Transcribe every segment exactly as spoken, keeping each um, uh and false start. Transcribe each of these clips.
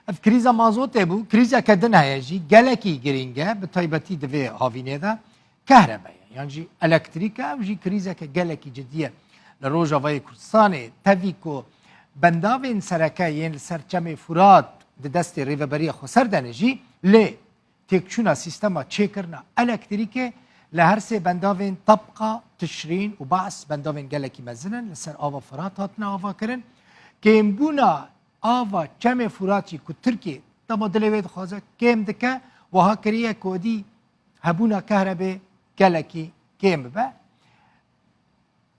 Ev krîza mazotê bû, krîzeke din heye jî, gelekî girîng e, bi taybetî di vê havînê de kehrebe ye, yan jî elektrîk e, ew jî krîzeke gelekî cidî ye li Rojavayê Kurdistanê. Tevî ku bendavên sereke yên li ser Çemê Furat di destê Rêveberiya Xweser de ne jî, lê têkçûna sîstema çêkirina elektrîkê li her sê bendavên Tabqa, Tişrîn û Ba's, bendavên gelekî mezin in, li ser ava Firat hatine avakirin. Kêmbûna ava Çemê Furatî ku Tirkiye dema dilê wê dixwaze kêm dike, wiha kiriye ku êdî hebûna kehrebê gelekî kêm bibe.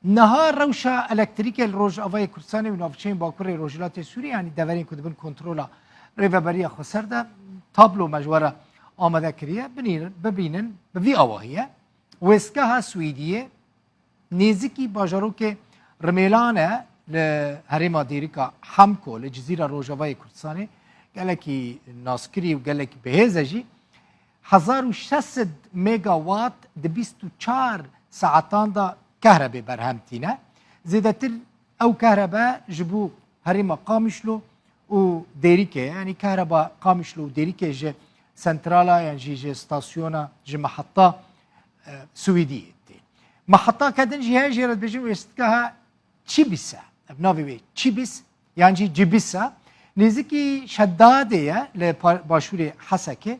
Niha rewşa elektrîkê li Rojavayê Kurdistanê û navçeyên Bakurê Rojhilatê Sûriyê, yanî deverên ku dibin kontrola Rêveberiya Xweser de, tablo me ji we re amade kiriye. Binîrin, bibînin, bi vî awahî ye. Wêstgeha Swîdiyê nêzîkî bajarokê Rimêlan e li herêma Dêrika Hemko li Cizîra Rojavayê Kurdistanê. Gelekî naskirî û gelekî bihêz e jî. Hezar û şeş sed megawatt di bîst û çar saetan de kehrebê berhem tîne. Zêdetir ew kehrebe ji bo herêma Qamişlo û Dêrikê, yanî kehreba Qamişlo û Dêrikê ji sentrala yan jî ji stasyona, ji meheta, e, Swîdiyê tê. Mehetake din jî heye, jê re dibêjin wêstgeha Çibîs e. Ev navê wê Çibîs yan jî Cibîs e. Nêzîkî Şedadê ye li pa-, başûrê Hesekê.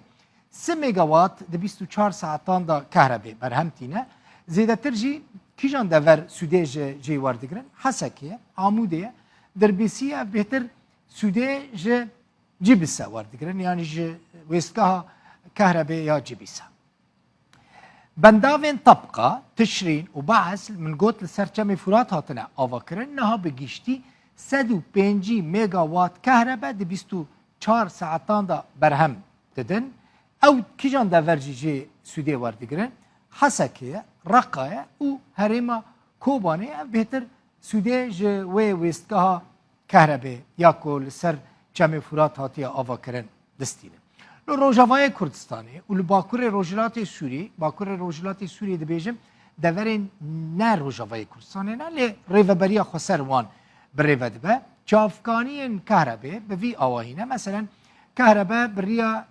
Sê megawatt di bîst û çar saetan de kehrebê berhem tîne. Zêdetir jî kîjan dever sûdê ji cê werdigirin? Hesekê ye, Amûdê ye, Dirbêsî ye, ev bêhtir sûdê ji Cibîs e werdigirin, yanî ji wêstgeha kehrebê ya Cibîs e. Bendavên Tabqa, Tişrîn û Ba's, min got, li ser Çemê Furat hatine avakirin, niha bi giştî sed û pêncî megawatt kehrebe di bîst û çar saetan de berhem didin. Ew kîjan dever jî jê sûdê werdigirin? Hesekê ye, Reqa ye û herêma Kobanê, ev bêhtir sûdê ji wê wêstgeha kehrebê ya ku li ser Çemê Furat hatiye avakirin distînin. Li Rojavayê Kurdistanê û li Bakurê Rojhilatê Sûriyê, Bakurê Rojhilatê Sûriyê dibêjim, deverên ne Rojavayê Kurdistanê ne, lê Rêveberiya Xweser wan bi rêve dibe. Çavkaniyên kehrebê bi vî awahî ne. Meselen, kehrebe bi riya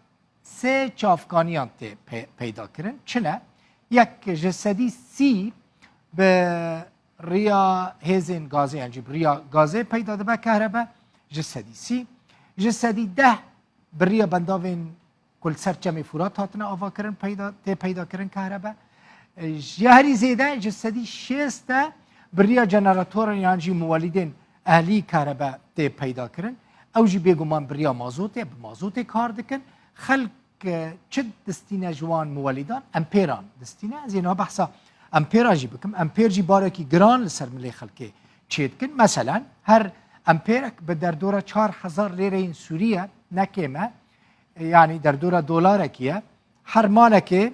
sê çavkaniyan tê pe-, peyda kirin. Çi ne? Yek ji sedî sî bi riya hêzên gazê, yan jî bi riya gazê peyda dibe kehrebe, ji sedî sî. Ji sedî deh bi riya bendavên ku li ser Çemê Furat hatine avakirin peyda, tê peyda kirin kehrebe. E, ji herî zêde ji sedî şêst de bi riya jeneratoran yan jî muwelîdên ehlî kehrebe tê peyda kirin. Ew jî bêguman bi riya mazotê, bi mazotê kar dikin. Xelk, e, çi distîne ji wan muwelîdan? Empêran distîne. Ez ê niha behsa empêran jî bikim. Empêr jî barekî giran li ser milê xelkê çêdikin. Meselen, her empêrek bi derdora çar hezar lêreyên Sûrî ye, ne kêm e. E, yanî derdora dolarekî ye. Her malekê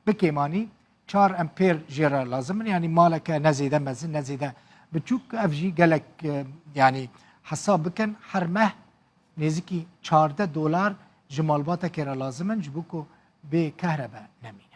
bi kêmanî çar empêr jê re lazim in. Yanî maleke ne zêde mezin, ne zêde biçûk. Ev jî gelek, e, yanî hesab bikin, her meh nêzîkî çardeh dolar ji malbatekê re lazim in, ji bo ku bê kehrebe nemîne.